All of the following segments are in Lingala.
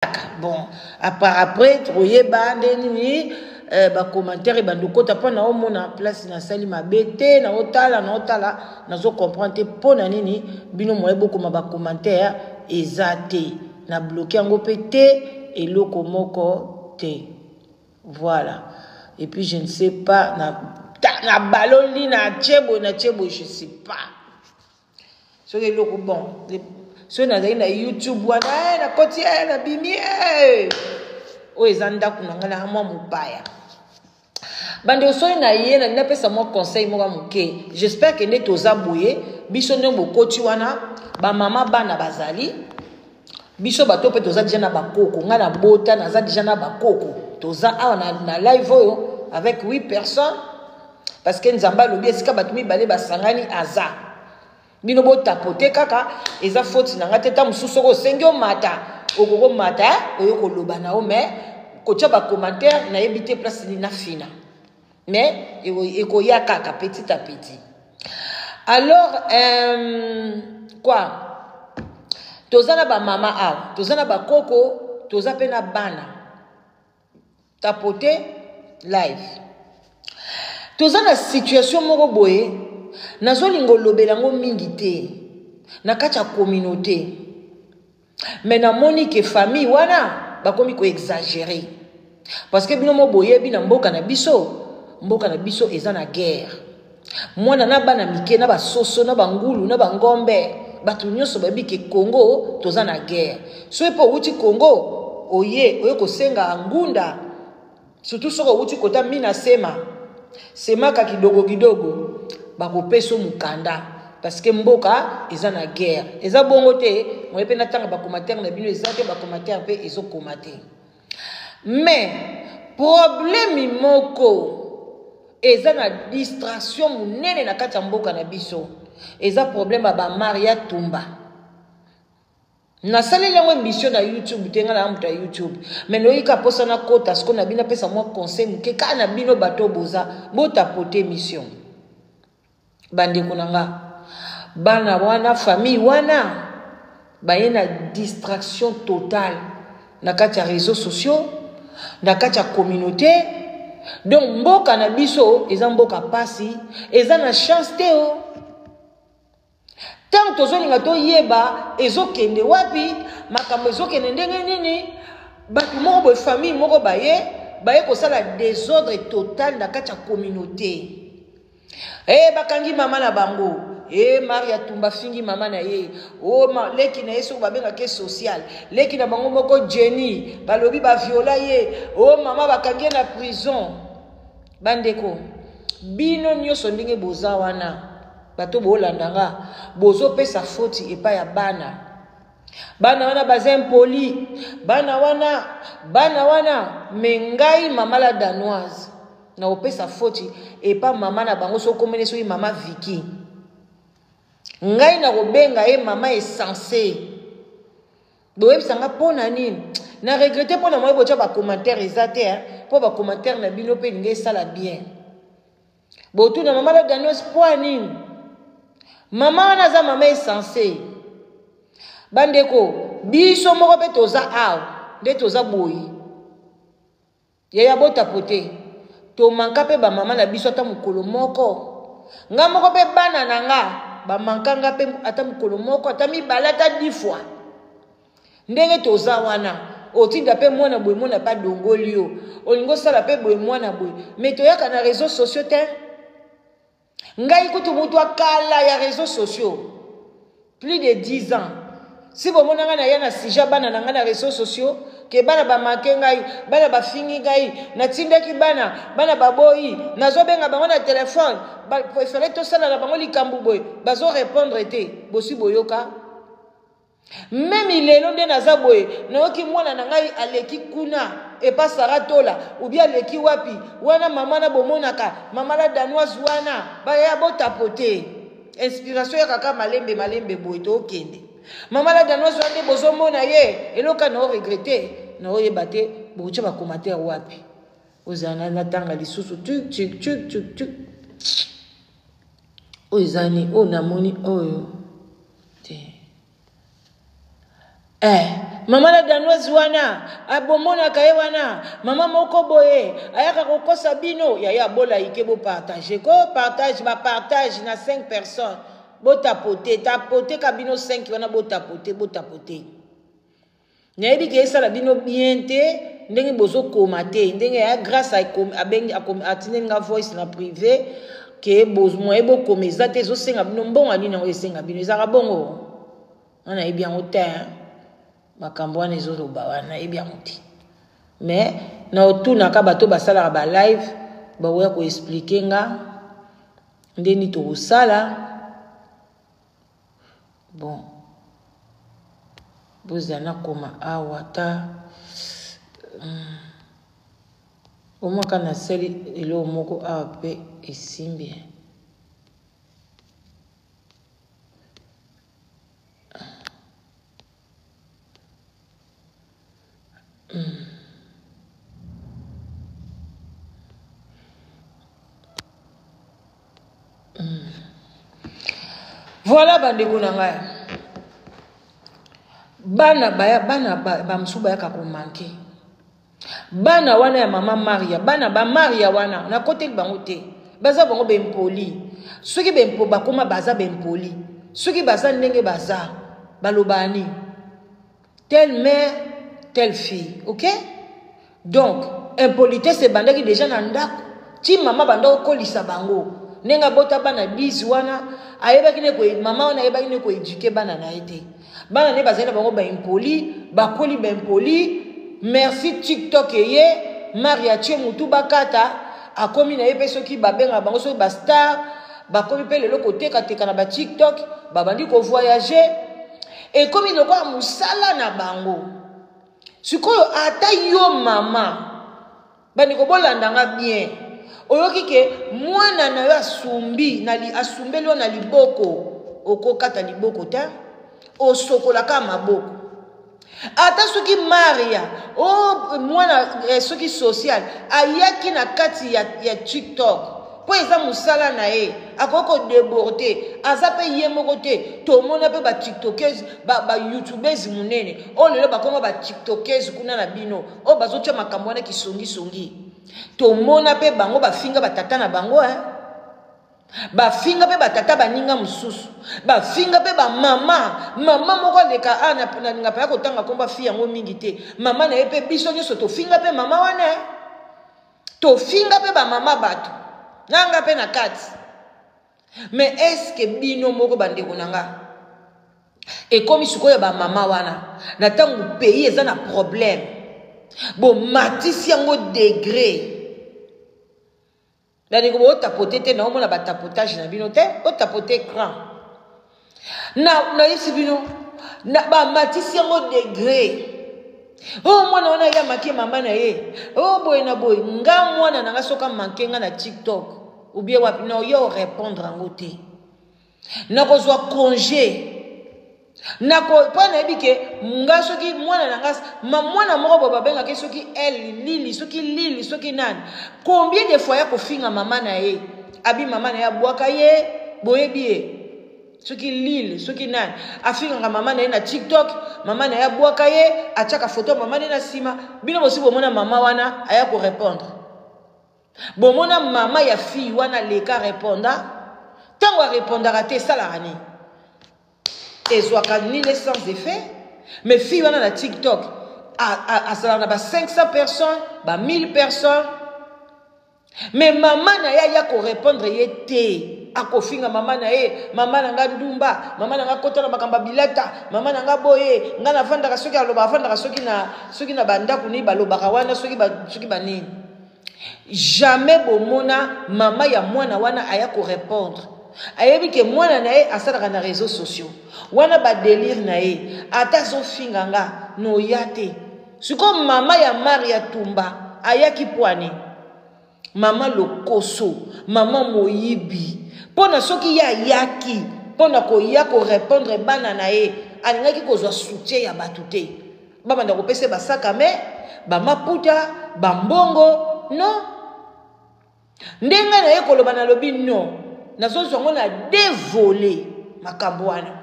Kaka bon apart après tokoyeba nde nini eh, bacommentaire ebandi okota mpo na omona place nasali mabe te naotala naotala nazo comprendre te mpo na nini bino moye bokoma bacommentaire eza te na bloke yango mpe te eloko moko te voilà. Et puis je ne sais pas na, na baloli na tie boye na tie boye, je sais pas soki eloko bon soki nazali na youtube wana eh, nakoti eh, nabimi eh. Oyo eza ndako na ngai na mwa mopaya. Bandeko, soki na ye nalingi napesa mwa conseil moko ya moke. J'espère ke nde toza boye, biso nde bokoti wana, bamama bana bazali, biso bato mpe toza deja na bakoko. Ngai nabota, naza deja na bakoko. Toza awa na live oyo avec 8 personnes, parce que Nzambe alobi esika bato mibale basangani aza. Bino botapote kaka, eza faute na ngai te. Ta mosusu soki osengi omata, okoki omata oyo koloba na yo, mais kotia bacommentaire nayebi te place nini nafina, mais ekoya kaka petit à petit. Alors quoi, toza na bamama awa, toza na bakoko, toza mpe na bana. Tapote live, toza na situation moko boye, nazolinga olobela yango mingi te na kati ya communauté, mais namoni ke famille wana bakomi koexagere, parce que bino mo boyebi na mboka na biso, mboka na biso eza na guerre. Mwana na bana mike na basoso na bangulu na bangombe, bato nyonso bayebi ke Congo toza na guerre. Soki mpe owuti Congo, oye oye kosenga ngunda, surtout soki owuti kota mina sema semaka kidogo kidogo, bakopesa mokanda, parce que mboka eza na guerre. Eza bongo te? Moye mpe natanga bacommentaire na bino eza te, bacommentaire mpe ezokoma te. Mais problème moko eza na distraction monene na kati ya mboka na biso, eza problème ya bamaria Tumba. Nasaleli yango émission na YouTube te, ngai na moto ya YouTube, mais noyika mposa nakota siko na bino, apesa mwa conseil moke kaka na bino bato boza botapote émission. Bandeko na nga, bana wana, famille wana baye na distraction totale na kati ya réseaux sociaux, na kati ya communauté. Donc mboka na biso eza mboka pasi, eza na chance te. O ntango tozolinga toyeba ezokende wapi, makambo ezokende ndenge nini, bato moko boye, famille moko baye kosala désordre total na kati ya communauté. E bakangi mama na bango, e Maria Tumba fingi mama na ye, o ma, leki na ye soki babengaki social, leki na bango moko Jenny, balobi baviola ye, o mama bakangi ye na prison. Bandeko, bino nyonso ndenge boza wana, bato boolanda nga, bozopesa foti epai ya bana. Bana wana baza impoli, bana wana, bana wana. Me ngai mama la Danoise na kopesa foti epa mama na bango. Soki okomeli, soki mama Viki, ngai na kobenga ye mama esense. Boyebisa nga mpo na nini na regrete mpo na moye botya bacommentaire eza te, mpo bacommentaire na bino mpe elingi esala bien. Botuna mama la Danoise mpo ya nini mama wana aza mama esense. Bandeko, biso moko mpe toza awa nde toza boye. Yaya, botapo te, tomanka mpe bamama na biso ata mokolo moko. Nga moko mpe bana na nga bamanka nga mpe ata mokolo moko, ata mibale, ata 10 fois. Ndenge toza wana, otinda mpe mwana boye, mwana mpe adongoli yo, olingi osala mpe boye, mwana boye. Mais toyaka na réseaux sociaux te. Ngai kutu moto akala ya réseaux sociaux plus de 10 ans. Si bomona ngai naya na sujet bana na ngai na réseaux sociaux, ke bana bamake ngai, bana bafingi ngai, natindaki bana, bana baboyi, nazobenga bango na telefone, efale tosala na bango likambo boye, bazorépondre te. Bosi boyoka même lelo nde naza boye, nayoki mwana na ngai aleki kuna epa Sara Tola ubi aleki wapi wana, mama na bomonaka mama la Danoise wana, baya botapo te. Inspiration ya kaka malembe malembe boye tokende. Mama la Danoise wana nde bozomona ye, eloka na oregrete na oyeba te. Bokotya bacommentaire wapi? Ozala natanga lisusu tuk tuk tuk tuk tuk. Oyo eza nini oyo namoni oyo te? Eh, Mama la danoise wana abomonaka ye wana mama moko boye ayaka kokosa bino yaya bolaike bopartage ko partage bapartage na 5 personnes botapote tapote ka bino 5 wana botapote botapote nayebi ke esala bino bien te ndenge bozokoma te ndenge ya grâce abengi atindeli nga voice na privé ke moye bokoma eza te ezosenga bino mbongo ya nini yango esenga bino ezalaka bongo nga nayebi yango te makambo wana ezoloba wana nayebi yango te mais na otunaka bato basalaka ba live bakoya koexplike nga ndeni tokosala bon bozala nakoma awa ta hmm. omwaka nasali eloko moko awa mpe esimbi Hmm. Hmm. Voilà bandeko na ngai bana baya bana bamosusu bayaka komanke bana wana ya mama maria bana ba maria wana nakoteli bango te baza bango bempoli soki bempo bakoma baza bempoli soki baza ndenge baza balobaa nini telle mère telle fille ok donc impolitesse ebandaki deja na ndako ti mama banda kokolisa bango ndenge abota bana 10 wana ayebaki ne mama wana ayebaki ne koeduke bana na ye te bana nde bazali na bango baimpoli bakoli baimpoli merci tiktok eye maria tie mutu bakata akomi na ye mpe soki babengaka bango soki bastar bakomi mpe lelo kotekateka na batiktok babandi kovoyage ekomi lokola mosala na bango sikoyo ata yo mama bandeko bolanda nga bien oyoki ke mwana na yo asumbi na li, asumbeli yo na liboko okokata liboko te osokolaka maboko ata soki maria o oh, mwana eh, soki social ayaki na kati ya, ya tiktok mpo eza mosala na ye akoki kodeborde aza mpe ye moko te tomona mpe batiktokese bayoutubese ba monene oyo lelo bakoma batiktokese kuna na bino oyo bazotya makambo wana kisongisongi tomona mpe bango bafinga batata na bango eh? bafinga mpe batata baninga mosusu bafinga mpe bamama mama moko aleka a ah, nalinga mpe ya kotanga nkombo afi yango mingi te mama na ye mpe biso nyonso tofinga mpe mama wana eh? tofinga mpe bamama bato na nga mpe na kati mais estce bino moko bandeko na nga ekomi sikoyo bamama wana na ntango pays eza na problème bomatisi yango degre bandeko botapote te naomona batapotage na bino te botapote écran nayebisi bino bamatisi yango degre o oh, mwana wana ye amake mama na ye o oh, boye na boye nga mwana na nga soki amanke nga na tiktok obie wapi na oye orépondre yango te nakozwa congé nako mpo nayebi ke nga soki mwana na nga ma mwana moko boye babengaki soki el lili soki lili soki nani combien de fois ya kofinga mama na ye abi mama na ye abwaka ye boyebi ye soki lile soki nani afingaka mama na ye na tiktok mama na ye abwaka ye atiaka foto ya mama na ye na nsima bino bosi bomona mama wana aya korepondre bomona mama ya fille wana leka reponda ntango arepondaka te esalaka nini ezwaka nini sans effet mais fille wana na tiktok azalaka na ba 500 personnes ba 1000 personnes mais mama na ye aya korepondre ye te akofinga mama na ye mama na nga ndumba mama na nga kota na makambo ya bilata mama na nga boye nga nafandaka soki aloba afandaka soki na soki na bandako nini balobaka wana soki ba, soki banini jamais bomona mama ya mwana wana aya korepondre ayebi ke mwana na ye asalaka na réseau sociaux wana badelire na ye ata azofinga nga noya te sikoyo mama ya maria tumba ayaki pwani mama lokoso mama moyibi mpo na soki ye ayaki mpo na koya korepondre bana na ye alingaki kozwa soutien ya bato te babanda kopesa ye basakame bamaputa bambongo non ndenge na ye koloba nalobi non nazozwa yango na devole makambo wana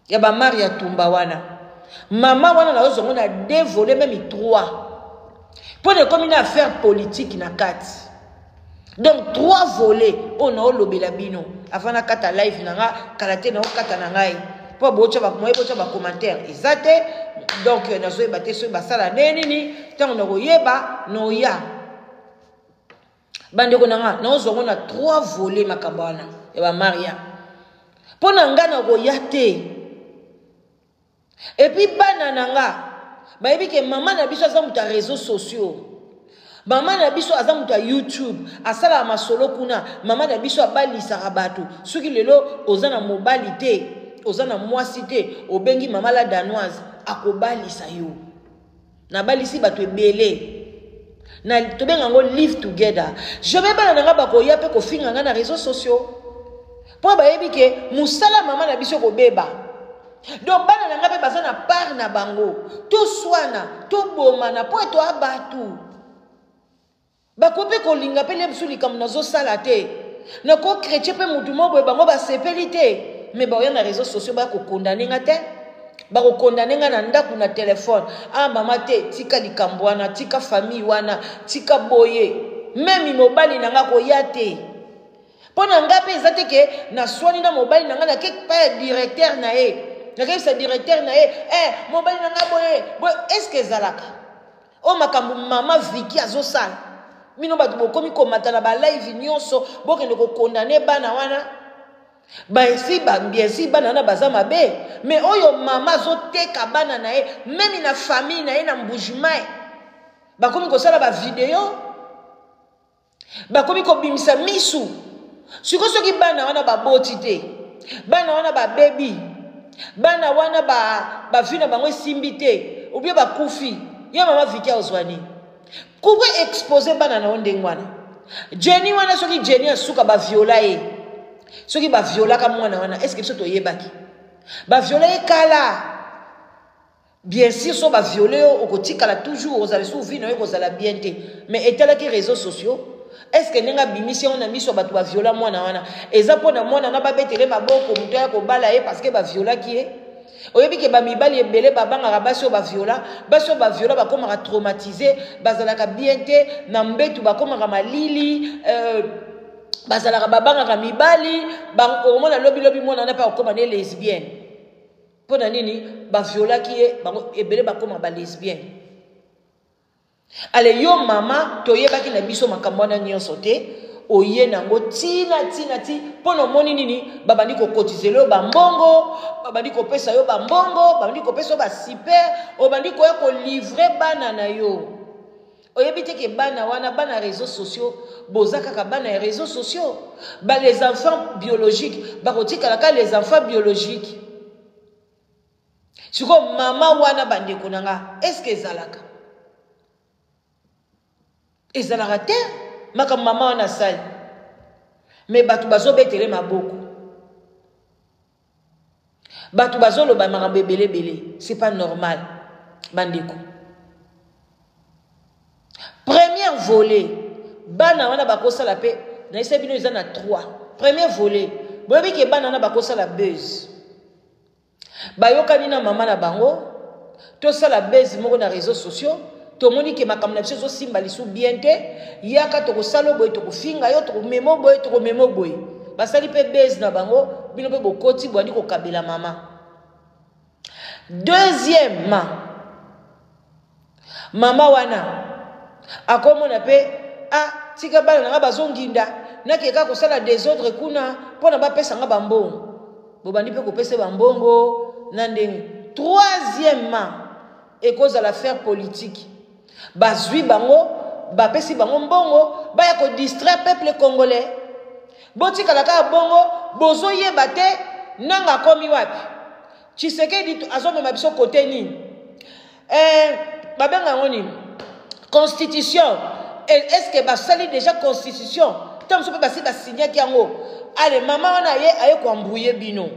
ya bamari ya tumba wana. Mama wana nazozwa ngo na deux volets meme trois mpo na ekomi na affaire politique na kati. Donc trois volets oyo naolobela bino avant nakata live na nga kala te naokata na ngai mpo botya moye botya bacommentaire eza te. Donc nazoyeba te soki basala nde nini. Ntango nakoyeba noya bandeko na nga, naozwa ngo na trois volets makambo wana ya bamaria mpo na nga nakoya te. Et puis bana na nga bayebi ke mama na biso aza moto ya réseaux sociaux, mama na biso aza moto ya YouTube, asalaka masolo kuna. Mama na biso abalisaka bato. Soki lelo oza na mobali te, oza na mwasi te, obengi mama la danoise, akobalisa yo. Nabalisi bato ebele na tobenga yango live together. Jamais bana na nga bakoya mpe kofinga nga na réseaux sociaux mpo bayebi ke mosala mama na biso kobeba. Donc bana na nga mpe baza na part na bango. Toswana, tobomana mpo eto a bato bakoki mpe kolinga mpe lie biso likambo nazosala te. Nakochrétien mpe motu moko boye, bango basepeli te, mais baoya na réseaux sociaux baya kokondane nga te. Bakokondane nga na ndako na telefone: "Ah mama te, tika likambo wana, tika famille wana, tika boye." Même mobali na nga koya te mpo na nga mpe eza te ke naswani na mobali na nga, nake pa ya directeur na ye, nakebisa directeur na ye: "Eh, mobali na nga boye boye." Est-ce ezalaka oyo makambo mama Viki azosala? Bino bato bokomi komata na balive nyonso, bokende kokondane bana wana. Baesi biensi bana wana baza mabe, mais oyo mama azoteka bana na ye, même na famille na ye na Mbujimai, bakomi kosala bavideo, bakomi kobimisa misu. Sikoyo soki bana wana baboti te, bana wana babebi, bana wana bavi na bango esimbi te, ou bien bakufi, ye mama Viki azwa nini? Pourquoi expose bana na yo ndenge wana? Jenny wana, soki Jenny asuka baviola ye, soki baviolaka mwana wana, est ce que biso toyebaki baviola ye kala? Bien sûr, so baviole yo, okotikala toujours ozala su vie na yo ekozala bien te. Mais etalaki réseaux sociaux, est ce que ndenge abimisi yango na miso ya bato, baviola mwana wana, eza mpona mwana wana babetele maboko, moto aya kobala ye parce que baviolaki ye? Oyebi ke bamibali ebele babangaka basi oyo baviola. Basi oyo baviola bakomaka traumatisé, bazalaka bien te na mbetu, bakomaka malili, bazalaka babangaka mibali. Okomona lobilobi mwana wana mpe akokoma ne lesbienne. Mpo na nini baviolaki ye? Bango ebele bakóma balesbienne. Ale yo mama, toyebaki na biso makambo wana nyonso te. Oye nango ntina ntina ti mpo na omoni nini? Babandi kokotizela yo bambongo, babandi kopesa yo bambongo, babandi kopesa yo basuper, obandi koya kolivrer bana na yo. Oyebi te ke bana wana, bana réseaux sociaux, boza kaka bana ya réseaux sociaux. Ba les enfants biologiques bakotikala kaka les enfants biologiques. Sikoyo mama wana, bandeko na nga, est-ce ezalaka? Ezalaka te makambo mama wana asali, mais bato bazobetele maboko, bato bazoloba makambo ebele ebele. C'est pas normal, bandeko. Première volet, bana wana bakosala mpe, nayesa bino eza na 3. Premier volet, boyebi ke bana wana bakosala buzz, bayokani na mama na bango: "Tosala buzz moko na réseaux sociaux, tomoni ke makambo na biso ezosimba lisu bien te, yaka tokosala boye, tokofinga yo, tokomema boye, tokomema boye." Basali mpe buzz na bango, bino mpe bokoti, bwandi kokabela mama. Deuxièmement, mama wana akomona mpe: "Ah, tika bana na nga bazonginda, nakeka kosala désordre kuna mpo na bapesa nga bambongo." Bobandi mpe kopesa bambongo na ndenge. Troisièmement, ekozala affaire politique. Bazwi bango, bapesi bango mbongo, baya kodistraire peuple congolais. Botikala kaka bongo, bozoyeba te nanga akomi wapi, Tshisekedi azomema biso kote nini, babenga yango nini, constitution. Est ce que basali déjà constitution? Ntango mosusu mpe basi basignaki yango. Ale mama wana ye aye koembrouiller bino.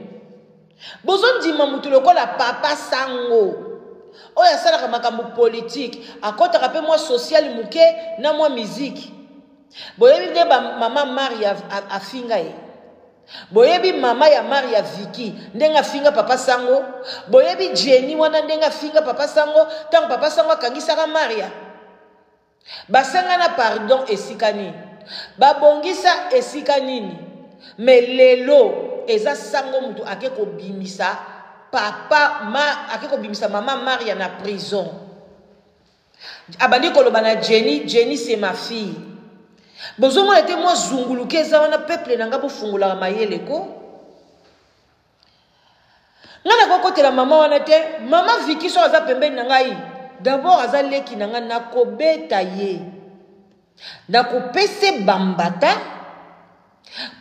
Bozondima mutu lokola papa sango oyo asalaka makambo politike, akɔtaka mpe mwa social moke na mwa miziki. Boyebi nde mama Maria afinga ye. Boyebi mama ya Maria Vicky ndenge afinga papa Sango? Boyebi Jenny wana ndenge afinga papa Sango ntango papa Sango akangisaka Maria? Basengana pardon esika nini? Babongisa esika nini? Mais lelo eza Sango mutu ake kobimisa papa ma ake kobimisa mama Maria na prison. Abandi koloba na Jenny, Jenny c'est ma fille. Bozomona te mwa zunguluke eza wana peuple na nga bofungolaka mayele ko. Nga nakokotela mama wana te, mama Vicky so aza pembeni na ngai, d'abord aza leki na nga nakobeta ye. Nakopese bambata.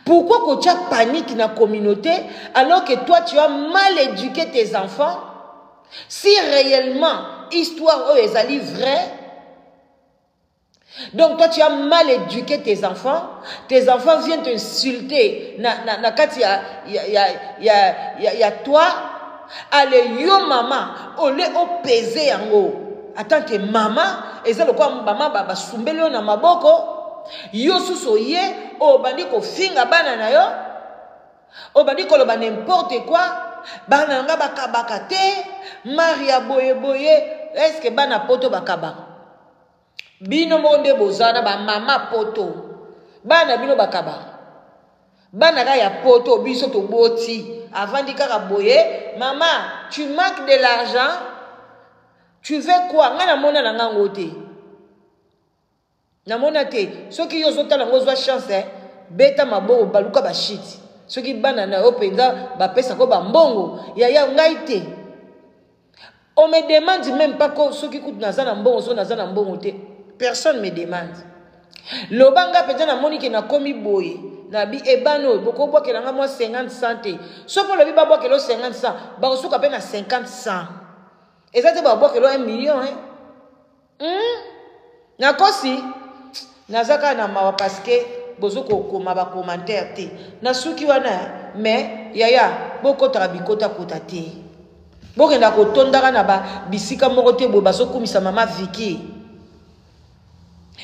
Pourquoi kotia panique na communauté alors que toi tu as mal éduqué tes enfants? Si réellement histoire oyo ezali vrai, donc toi tu as mal éduqué tes enfants, tes enfants viennent t'insulter na, na, na kati ya, ya, ya, ya, ya, ya toi, ale yo mama ole opese yango en tant que mama, eza lokola mama basumbeli yo na maboko, yo susu oye obandi kofinga bana na yo, obandi koloba n'importe quoi, bana na nga bakabaka te, Maria boye boye, est-ce que bana poto bakabaka? Bino moko nde boza na ba mama poto, bana bino bakabaka? Bana kaka ya poto biso toboti, avandi kaka boye, mama tu manques de l'argent, tu veux quoi? Nga namona na ngango te, namona te. Soki yo ozotala ngo ozwa chance, eh? Beta maboko baluka ba shit. Soki bana na yo mpenza bapesako ba mbongo, yaya ngai te. On me demande même pas ko soki kutu naza na mbongo, soki naza na mbongo te. Personne me demande. Loba nga mpenza namoni ke nakomi boye. Na bi ebano bokobwakela nga mwa 50 cent te. Soki olobi babwakela 50 cent, bakosuka pe na 50 cent. Eza te babwakela 1 million, hein. Nakosi naza kaka na mawa parce que bozo kokoma ba commentaire te. Nasuki wana, mais yaya bokotaka bikota kota te. Bokenda kotondaka na ba bisika moko te boye bazokumisa mama Vicky.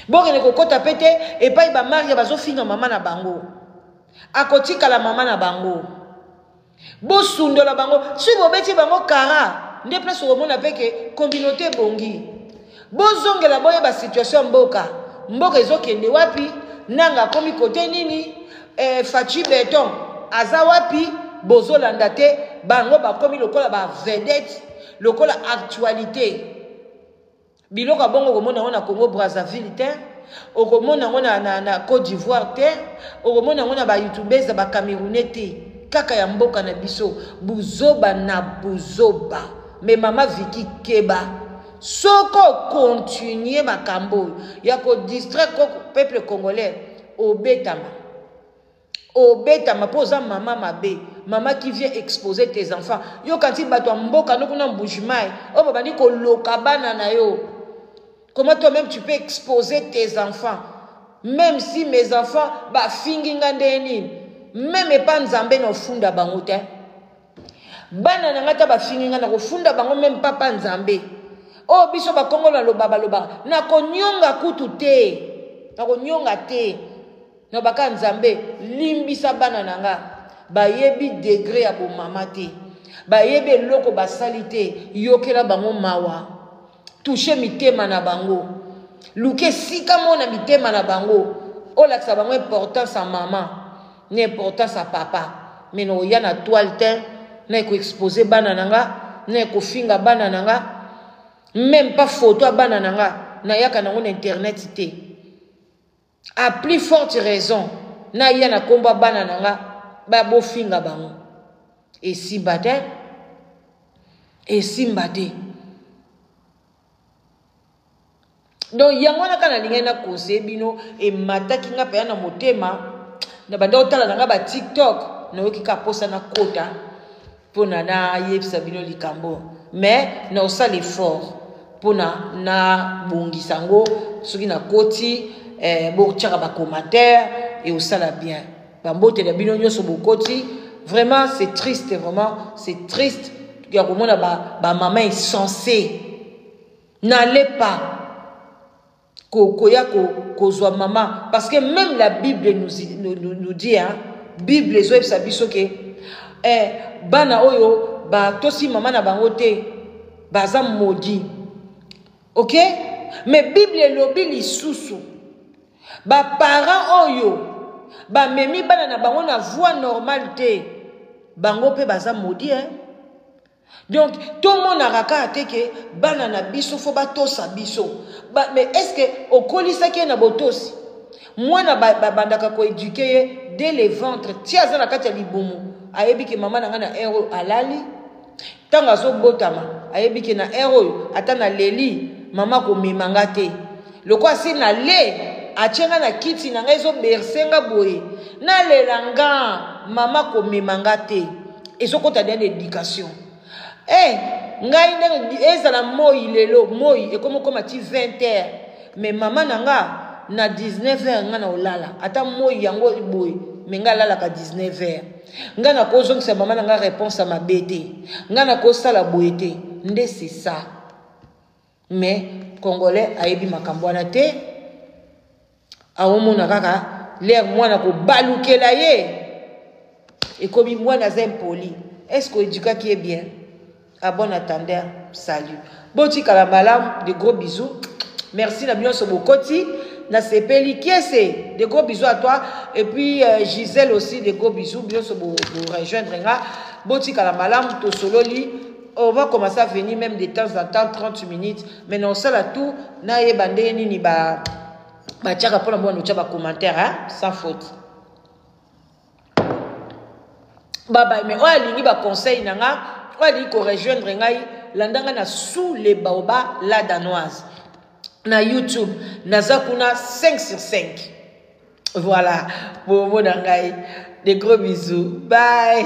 Bokende kokota pe te epai ba Maria bazofinga mama na bango. Akotikala mama na bango. Bosundola bango, soki bobeti bango kara nde place okomona pe ke communauté ebongi. Bozongela boyeba situation ya mboka. Mboka ezokende wapi? Nanga akomi kote nini? Fatshi Beton aza wapi? Bozolanda te, bango bakomi lokola ba vedette, lokola actualité. Biloko ya bongo okomona yango na Congo Brazzaville te, okomona yango na, na, na Côte d'Ivoire te, okomona yango na ba youtubeurs ya ba Camerounais te, kaka ya mboka na biso, buzoba na buzoba. Mais mama Vicky keba, soko continuer makambo oyo ya ko distraire peuple congolais, obetama. Obetama po oza mama mabe, mama qui vient exposer tes enfants. Yo kanti bato ya mboka no kuna Mbujimayi, oyo babandi koloka bana na yo. Comment toi-même tu peux exposer tes enfants? Même si mes enfants bafingi nga ndenge nini, même epa Nzambe na ofunda bango te. Bana na nga ta bafingi nga na kofunda bango même papa Nzambe. Oyo biso bakongo baloba baloba, na konyonga kutu te, na konyonga te. Na baka Nzambe limbisa bana na nga, bayebi degré ya bomama te, bayebi eloko basali te, yokela bango mawa, touche mitema na bango, luke esika mona mitema na bango, olakisa bango importance ya mama na importance ya papa. Mais na oya na toile te, na ko exposer bana na nga, na kofinga bana na nga, même pas photo ya bana na nga, nayaka nango na internet te. À plus forte raison, na ya na komba bana na nga, ba bofinga bango. Esimba te. Esimba te. Donc yango wana kaka nalingai na conseiller bino, emataki nga mpenza na motema, na banda kotala na nga ba TikTok, nayoki kaka posa na kota mpona nayebisa bino likambo, mais na osala effort mpona nabongisa yango. Soki nakoti, botiaka ba commentaire et osala bien. Bambote na bino nyonso bokoti, vraiment c'est triste, vraiment c'est triste ya komona ba mama insensé. N'allez pas koya kozwa mama, parce que même la Bible nous dit, hein, Bible ezoyebisa biso ke eh, bana oyo batosi mama na bango te baza maudit. Ok? Mais Bible elobi lisusu ba parents oyo bamemi bana na bango na voie normale te, bango mpe baza maudit hein? Donc tomonaka kaka te ke bana na biso fo batosa biso ba, mais est ce que okolisaki ye na botosi? Mwana babandaka ba koeduke ye dès le ventre ti aza na kati ya libumu, ayebi ke mama na ngai na heure oyo alali, ntango azobotama ayebi ke na heure oyo ata naleli mama akomema nga te, lokola si nale atie nga na kiti na ngai ezoberse nga boye, nalela nga mama akomema nga te. Ezokota deya na éducation. Eh, ngai ndenge ezala moi lelo moi ekomi okoma ti 20 heures, mais mama na nga na 19 heures nga na olala ata moi yango boye, me nga alalaka 19 heures. Nga nakozongisa mama na nga réponse ya mabe te, nga nakosala boye te, nde c'est ça. Mais congolais ayebi makambo wana te, aomona kaka lere mwana kobalukela ye ekomi mwana aza impoli. Est ce que oedukaki ye bien? À bon attendeur, salut, botikala malamu, de gros bisous, merci na bino nyonso bokoti nasepeli. Kiese, de gros bisous à toi, et puis Gisèle aussi, de gros bisous, bino nyonso bo rejoindre nga, botikala malamu, tosololi. On va commencer à venir même de temps en temps 30 minutes, mais non osala tout nayeba ndenge nini ba batiaka mpona mwana otya bacommentaire, hein? Sans faute, bye bye. Mais oyo alingi baconseil na nga, oyo alingi korejoindre ngai, landa ngai na Sous les baoba la danoise na YouTube, naza kuna 5 sur 5. Voilà, bomona ngai. De gros bisous, bye.